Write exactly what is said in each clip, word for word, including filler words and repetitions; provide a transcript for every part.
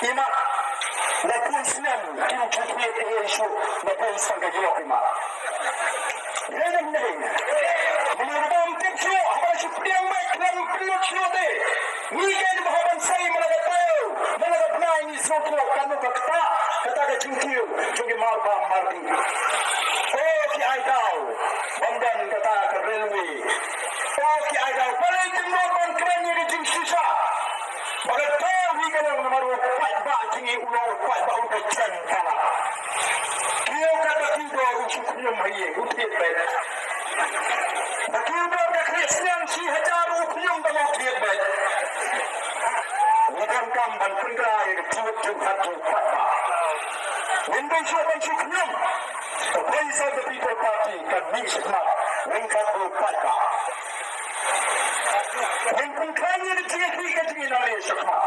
Imat, la bun snem kim ju thied ei ei shuh, la bun snem ka ïoh imat. Hynrei mynta, mynta ruh bym tip shuh, haba shu pdiang beit khlem pynlut shuh te. Ngi ken ba haba ban sei mynta ka taïew, mynta ka bnai ngi sngewthuh kano ka ktah kata ka jingkiew jong ki marbam mardih. O ki ai daw, bym don kata ka railway. O ki ai daw, balei kim nud ban kren ïa ka jingshisha. Ba ka daw hi ka long namar u paidbah jong ngi u long u paidbah uba jan palat. Kiew katba kiew dor u shu khñium ha ïing u thied beit. Ba kiew dor ka khlieh sniang shi hajar u khñium ba u thied beit. Ngi donkam ban pynkylla ïa ka jingmut jingpyrkhat jong u paidbah. Ngim dei shuh ban shu khñium. The Voice of the People Party kan mih shakhmat ryngkat bad u paidbah. Ngin pynkhlaiñ ïa ka jingïakhih ka jong ngi nangne shakhmat.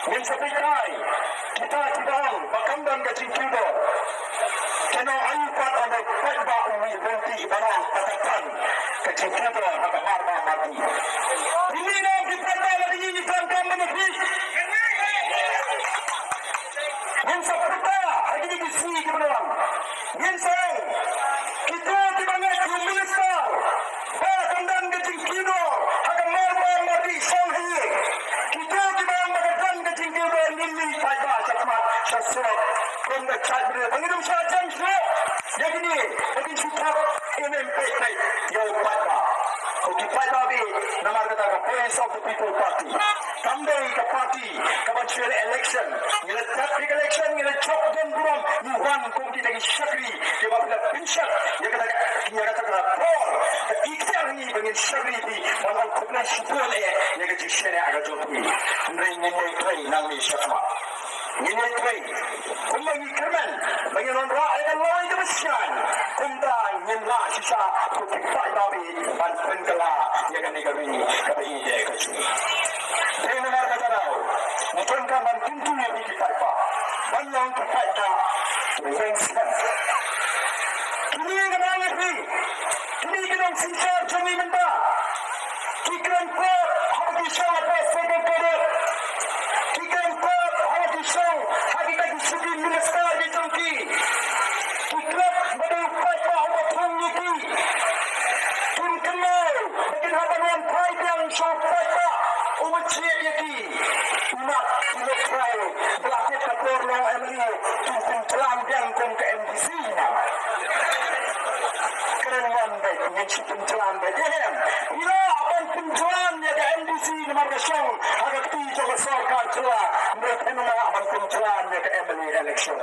Ngin sa pynkylla kita kiba ong ba kam don ka jingkiew dor. Ki nong aïu pat ynda u paidbah u mih lynti ban ong ba ka don ka jingkiew dor ha ka marbam mardih. Phi mih noh ki paidbah, la ka jingkiew dor kam ban ïakhih. Ngin sa pyrta ha kine ki sngi kiba wan. Ngin sa ong, kito kiba ngeit ïa u minister ba kan don ka jingkiew dor ha ka marbam mardih shong ha ïing. Kito kiba ong ba kan don ka jingkiew dor, ngin mih paidbah shakhmat sha surok. Kum ka jaitbynriew ba ngin ym shah jan shuh ïa kine, ba kin shu thok im im peit peit ïa u paidbah. Ko ki paidbah baieit, namar kata ka Voice of the People Party kam dei ka party kaban shu leh election. Ngi la dep ïa ka election, ngi la jop don burom, ngi wan kum kita ki shakri kiba phi la pynshah ïa kata ka, ïa kata ka por ka iktiar ngi ba ngin shakri phi, ban ong khublei shibun eh ïa ka jingshaniah ka jong phi. Hynrei ngin ïai trei nangne shakhmat. Ngin ïai trei kumba ngi kyrmen ba ngin wanrah ïa ka lawei kaba shngaiñ. Kumta ngin lah shisha ko ki paidbah baieit ban pynkylla ïa kane ka ri kaba ïeit ka jong ngi. Te namar kata daw ngi donkam ban kyntu ïa ki paidbah ban long ki paidbah kiba ïeng skhem. Kine ki nang ïa phi, kine ki nongsynshar jong ngi mynta, ki kren pat haba ki shong ha ka secretariat. Ki kren pat haba ki shong ha kita ki shuki minister ki jong ki. Ki klet ba dei u paidbah uba thung ïa ki. Kim kynmaw ba kin hap ban wan phai biang sha u paidbah uba jied ïa ki. Imat ki leh trai ba la tip ka por long M L A kin pynjlan biang kum ka M D C imat. Kren wan beit, ngin shu pynjlan beit. Ïa em, phi lah ban pynjlan ïa ka M D C namar ka shong ha ka kti jong ka sorkar jylla. Hynrei phin ym lah ban pynjlan ïa ka M L A election.